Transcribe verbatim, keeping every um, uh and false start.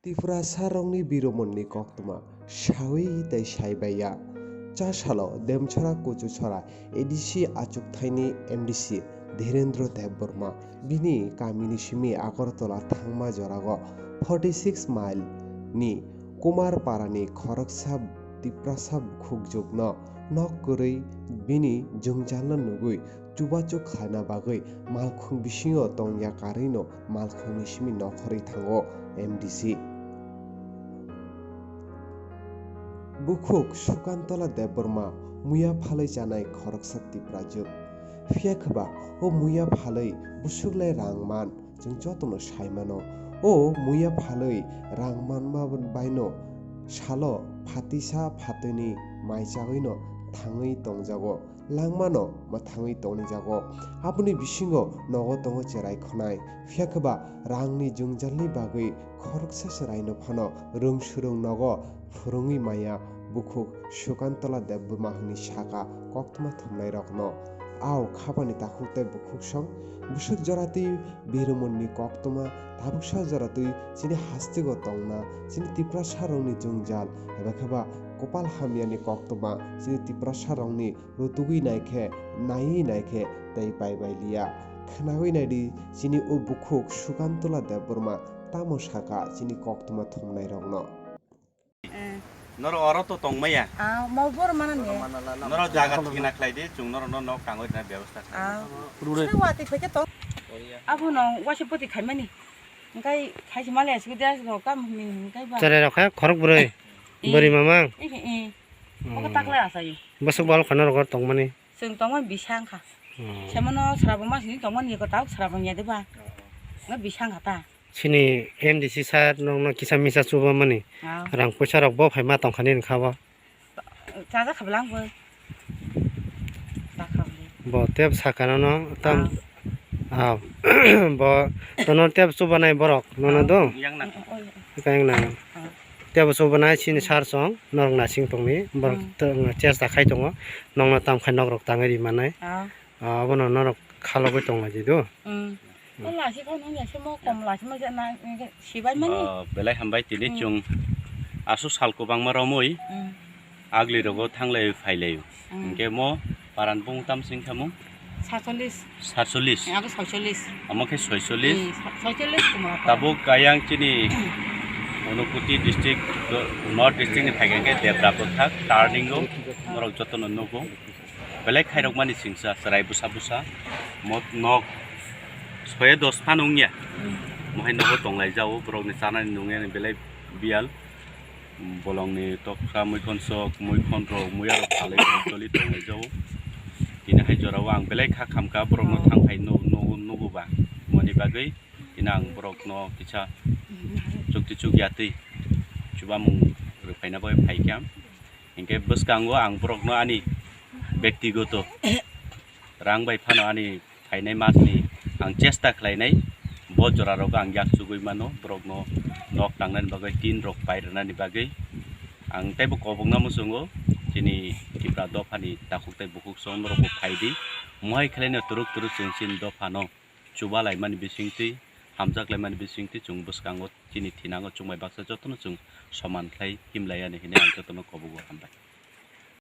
Tiprasarokni biromonni koktwma sawi tei saibaiya. Chasalo Demchara Kuchuchara A D C achukthaini M D C Dhirendra Debbarma bini kamini simi Agartala thangma jorao forty six mile ni Kumar Parani khoroksa Tiprasa bukhukjwkno nok kwrwi bini jwngjalno nugwi chubachu khlaina bagwi malkhung bisingo tongya karwino malkhungni simi nokhorwi thango M D C. Bukhuk Sukantola Debbarma muya phalwi chanai khoroksa Tiprajwk. Phiya khwba o muya phalwi busuklai rang man, chwng jotono sai mano. O muya phalwi rang manma baino salo phatisa phatini mai chagwino thangwi tongjago. Langmano mwthangwi tongni jago. Aboni bisingo nogo tongo cherai khonai. Phiya khwba rangni jwngjalni bagwi khoroksa cheraino phano rwng swrwng nogo phwrwngwi maya bukhuk Sukantola Debbarma hwnwi saka koktwma thumnairokno. Ao khapani takhuk tei bukhuk song bwswk joratwi birumonni koktwma tabuksa joratwi chini hasteo tongna chini Tiprasarokni jwngjal eba kheba kopal hamyani koktwma chini Tiprasarokni rutugwi naikhe, naiwi naikhe tei pai bai liya. Khwnawi naidi chini o bukhuk Sukantola Debbarma tamo saka chini koktwma thumnairokno. Eh. Norok oro to tongmaya. Ah, mo bor mana ni. Norok jaga thikna khlai di, chwng norok no nok tangwi rwna bebostha khlai. Ah. Rure. Sini wati phai khe to. Abo no wasi poti khai mani. Engkai khai si male asuk dia asuk kam ni engkai ba. Cherai rok khe khorok bwrwi. Eh. Bwrwi mamang. Eh, eh. Obo taklai asai. Bwswk bal khana rok tongmani. Chwng tongmani bisang kha. Hmm. Semono srabo masini tongmani ko tau srabo nya de ba. Nga bisang kha ta. Chini M D C sir nokno kisa misa chubamani. Ah. Rang puisa rok bo phaima tongkhani wngkha bo. Chaja khablang bo. Ta khabli. Bo tep sakano no tam. Ah. Ah. Bo tono tep chubanai borok nono do. Yang na. Kayang na. Ah. Tebo chubanai chini sar song norok nasing tongni borok. Hmm. Chesta khai tongo nokno tam khai nokrok tangwi ri manai. Ah. Ah, abono norok khalogwi tonglaidi do. Hmm. Hmm. Ko lasi ko nung ya se mo kom lasi mo na sibai mani. Ah, belai hambai tini. Hmm. Chwng aswk sal kwbangma romwi. Hmm. Agli rogo thanglai phailai. Hmm. Hwnkhe mo paran bung tam sing khamung? Satcholish. Satcholish. Abo soicholish. Amo khe soicholish. Hmm, sa-, soicholish kumra pa. Tabuk ayang chini Unakoti district, North district ni phaikha khe Debra Bwthak turning o norok jotono nugo. Belai khairok mani singsa chwrai bwsa bwsa. Mo nok soya dos phan wngya. Hmm. Mohai nogo tonglai jao borok ni chanani nungya belai biyal. Bolongni toksa muikhon sok, muikhon rok, muya rok salai choli tonglai jao. Tini hai jorao ang belai kha khamkha borokno. Oh. Thang phai nu-, nu-, nugo ba. Moni bagwi tini ang borokno kisa chukti chukya twi chubamung rwphaina bagwi phaikha. Hinkhe bwskango ang borokno ani bektigoto rang bai phano ani phainai masni ang chesta khlainai, bo jora rogo ang yak chugui mano, borokno nok tangnani bagwi, tin rok pai rwnani bagwi. Ang teibo kobokna muchungo, chini Tipra dophani takhuk tei bukhuk song norokbo phaidi, mohai khlaino turuk turuk chwng chini dophano chuba laimani bisingtwi, hamjak laimani bisingtwi chwng bwskango chini thinango chwngbai baksa jotono chwng soman khlai himlai ani hinwi ang jotono kobogo hambai.